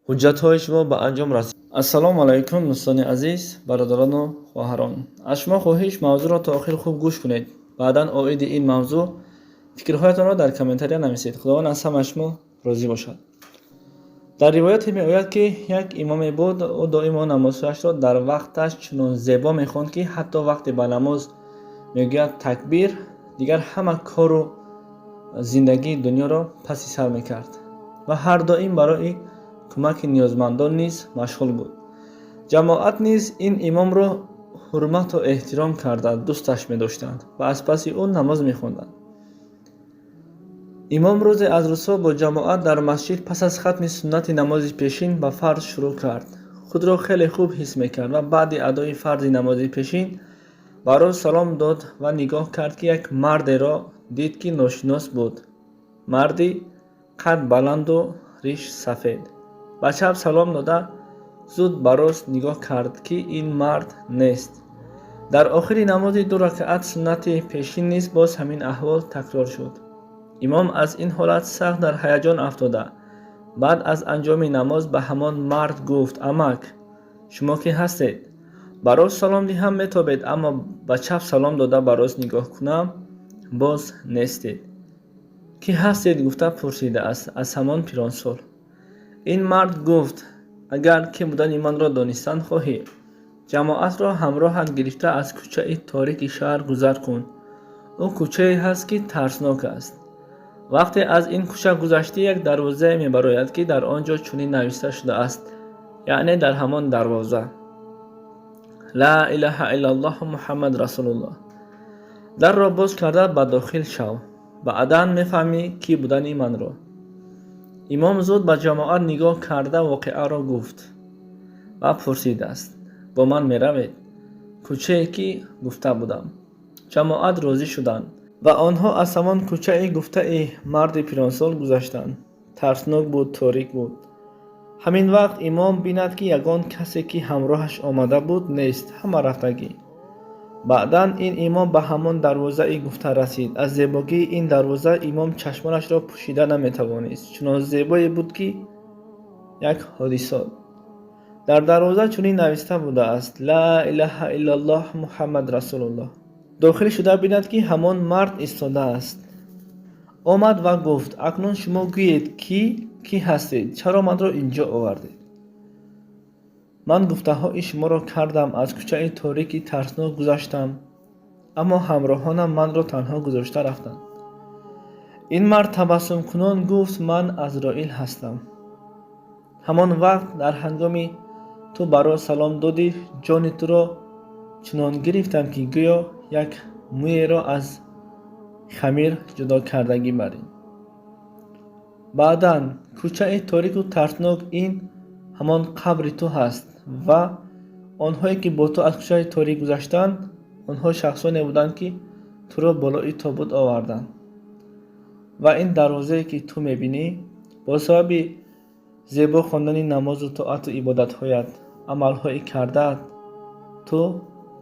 Ҳуҷҷатҳои шумо ба анҷом расид. Ассалому алайкум, дӯстони азиз, бародарону хоҳарон. Аз шумо хоҳиш, мавзӯъро то охир хуб гӯш кунед. Баъдан оиди ин мавзӯъ фикрҳоятонро дар комментария нависед. Худованд аз ҳамаи шумо розӣ бошад. Дар ривояте меояд, ки як имоме буд. Ӯ доимо намозҳояшро дар вақташ чунон зебо мехонд, ки ҳатто вақте ба намоз мегӯяд такбир, дигар ҳама кору зиндагии дунёро паси сар мекард ва ҳар доим барои кӯмаки ниёзмандон низ машғул буд. Ҷамоат низ ин имомро ҳурмату эҳтиром карда, дӯсташ медоштанд ва аз паси ӯ намоз мехонданд. Имом рӯзе аз рӯзҳо бо ҷамоат дар масҷид пас аз хатми суннати намози пешин ба фарз шурӯъ кард. Худро хеле хуб ҳис мекард ва баъди адои фарзи намози пешин ба рост салом дод ва нигоҳ кард, ки як мардеро дид, ки ношинос буд, марди қад баланду риш сафед. Ба чап салом дода, зуд ба рост нигоҳ кард, ки ин мард нест. Дар охири намози ду ракаат суннати пешин низ боз ҳамин аҳвол такрор шуд. Имом аз ин ҳолат сахт дар ҳаяҷон афтода, баъд аз анҷоми намоз ба ҳамон мард гуфт: «Амак, шумо кӣ ҳастед? Ба рост салом диҳам, метобед, аммо ба чап салом дода, ба рост нигоҳ кунам, боз нестед. Кӣ ҳастед?» гуфта пурсидааст аз ҳамон пиронсол. Ин мард гуфт: «Агар кӣ будани манро донистан хоҳӣ, ҷамоатро ҳамроҳат гирифта, аз кӯчаи торики шаҳр гузар кун. Ӯ кӯчае ҳаст, ки тарснок аст. Вақте аз ин кӯча гузаштӣ, як дарвозае мебарояд, ки дар он ҷо чунин нависта шудааст, яъне дар ҳамон дарвоза: Ла илаҳа иллаллоҳу Муҳаммад расулуллоҳ. Дарро боз карда, ба дохил шав, баъдан мефаҳмӣ, кӣ будани манро». Имом зуд ба ҷамоат нигоҳ карда, воқеаро гуфт ва пурсидааст: «Бо ман меравед кӯчае, ки гуфта будам?» Ҷамоат розӣ шуданд ва онҳо аз ҳамон кӯчаи гуфтаи марди пиронсол гузаштанд. Тарснок буд, торик буд. Ҳамин вақт имом бинад, ки ягон касе, ки ҳамроҳаш омада буд, нест, ҳама рафтагӣ. Баъдан ин имом ба ҳамон дарвозаи гуфта расид. Аз зебогии ин дарвоза имом чашмонашро пӯшида наметавонист, чунон зебое буд, ки як ҳодисот. Дар дарвоза чунин нависта будааст: Ла илаҳа иллаллоҳ Муҳаммад расулуллоҳ. Дохил шуда бинад, ки ҳамон мард истодааст. Омад ва гуфт: «Акнун шумо гӯед, ки кӣ ҳастед, чаро манро инҷо овардед? Ман гуфтаҳои шуморо кардам, аз кӯчаи торики тарснок гузаштам, аммо ҳамроҳонам манро танҳо гузошта рафтанд». Ин мард табассумкунон гуфт: «Ман Азроил ҳастам. Ҳамон вақт, дар ҳангоми ту ба рост салом додӣ, ҷони туро чунон гирифтам, ки гӯё як мӯеро аз хамир ҷудо кардагӣ барӣ. Баъдан кӯчаи торику тарснок ин ҳамон қабри ту ҳаст ва онҳое, ки бо ту аз кӯчаи торик гузаштанд, онҳо шахсоне буданд, ки туро болои тобут оварданд. Ва ин дарвозае, ки ту мебинӣ, бо сабаби зебо хондани намозу тоату ибодатҳоят, амалҳои кардаат, ту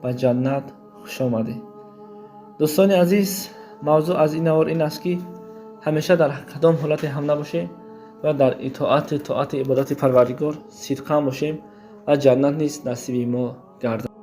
ба ҷаннат хушомадӣ». Дӯстони азиз, мавзӯъ аз ин навор ин аст, ки ҳамеша дар кадом ҳолате ҳам набошем ва дар итоати тоати ибодати Парвардигор сидқан бошем ва ҷаннат низ насиби мо гардад.